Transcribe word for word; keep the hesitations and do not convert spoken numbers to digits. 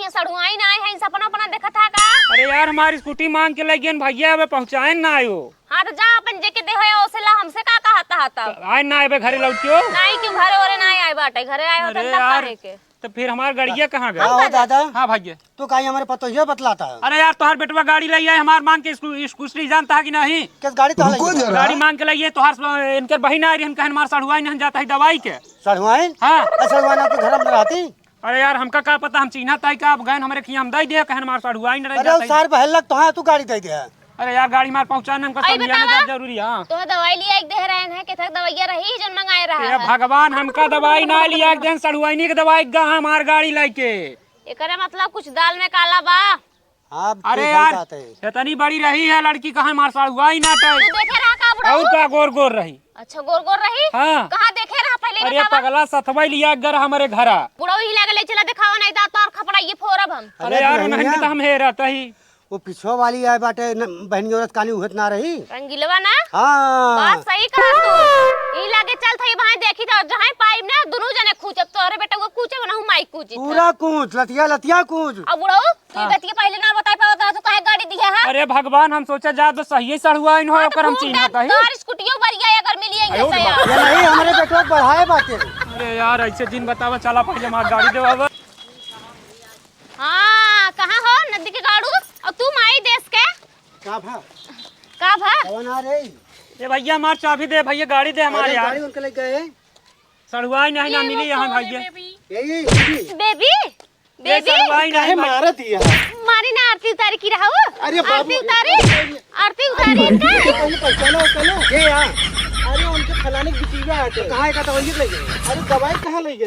सढ़ुआइन आए हैं, सपना अपना देखत हा का? अरे यार, हमार स्कूटी मांग के लइ गएन भइया, अबे पहुँचाएन ना आयो। हाँ, तो जा अपन जेके देहो या ओसे ला, हमसे का कहत हा तब? आएन ना अबे घरे लौट के हो। नाहीं, क्यों घरे ओरे नाहीं आए बाटे, घरे आए होते अरे तब यार, काहे के? तो फिर हमार गड़िया कहाँ गए? हाँ, हो दादा। हाँ भइया। तू काहे हमरे पतोहिया बतलाता है? अरे यार, तोहार बेटवा गाड़ी लइ आए, हमार मांग के स्कू-, स्कूटी जानता है कि नहीं? किस गाड़ी तो रुको लइ आए? जरा। गाड़ी मांग के लइ आए, तोहार स-, इनकर बहिन आ रही, हम कहन हमार सढ़ुआइन नहीं जाता है दवाई के। सढ़ुआइन? हाँ। अरे सढ़ुआइन तो घर में रहती। अरे यार, हमका का पता, हम चिन्हत है का, अब गएन हमरे खिया हम दइ दे, कहन हमार सढ़ुआइन रह अरे जाता है। सार बहलक तो हाँ, तू गाड़ी दइ दे। अरे यार, गाड़ी मार पहुँचाना हमका अरे समझाना बतावा, जरूरी है। हाँ। तो दवाई लिया एक देह रहे हैं, केथक दवाइया रही जौन मंगाए रहा ए है। भगवान, हमका दवाई ना लिया, एक दिन सढ़ुआइनी के दवाई गा हमार गाड़ी लइके। एकरे मतलब कुछ दाल में काला बा। हाँ, अरे ठीक है, यार, बात है। इतनी बड़ी रही है लड़की, कहाँ हमार सढ़ुआइन ना टै। तू देखे रहा का बुढ़ऊ? और का गोर गोर रही? अच्छा, गोर गोर रही? हाँ। कहाँ देखे रहा पहले अरे बतावा? पगला, सथवा लिया गर हमरे घरा। बुढ़ऊ ही लगे ले चला देखावा, नहीं तो तोर खपड़ा ये फोरब हम। अरे अरे यार, दुल्हनिया। उन्हन के तो हम हेरत ही। वो पिछवा वाली आए बाटे न, बहनी औरत कानी उहत ना रही। रंगीलवा ना? हाँ। बात सही कहा तू। ई लागे चल थई भाई देखी तो जहाँ पाइब ना दोनों जने कूचब, तोरे बेटा वो कूचब ना हूँ माई कूची। पूरा कूच, लतिया लतिया कूच। अब बुढ़ऊ, तू हाँ। बतिया पहले ना बताए पावत रहा, तू काहे गाड़ी दिया है? अरे भगवान, हम सोचा जा तो सही सढ़ुआइन हो, अरे ओकर हम फूक चिन्हत दे, ही। तोर स्कूटियो बढ़िया अगर मिली है आयो रे बाप। ये नहीं, हमरे बेटवा के बढ़ाए बाटे। अरे यार, ऐसे दिन बतावा, चला पहले हमार गाड़ी देवावा। हाँ, कहाँ हो नदी के गाड़ू? और तू माई देश के? का भा? का भा? कौन आ रही? ए भइया, हमार चाबी दे भइया, गाड़ी दे हमार अरे, यार। गाड़ी उनके लइ गए। सढ़ुआइन नहीं ना मिली यहाँ भइया। यही, यही। बेबी? ए बेबी? सढ़ुआइन काहे नहीं भइया। मारत ही है? मारी ना आरती उतारी की रहा हो? अरे बाबू, आरती उतारी? आरती उतारी इनका? पहले पहचानो, पहचानो। ये यार। अरे उनके फलाने की बिटिया आटे। कहाँ है का दवाई लइ गए? अरे दवाई कहाँ लइ गए?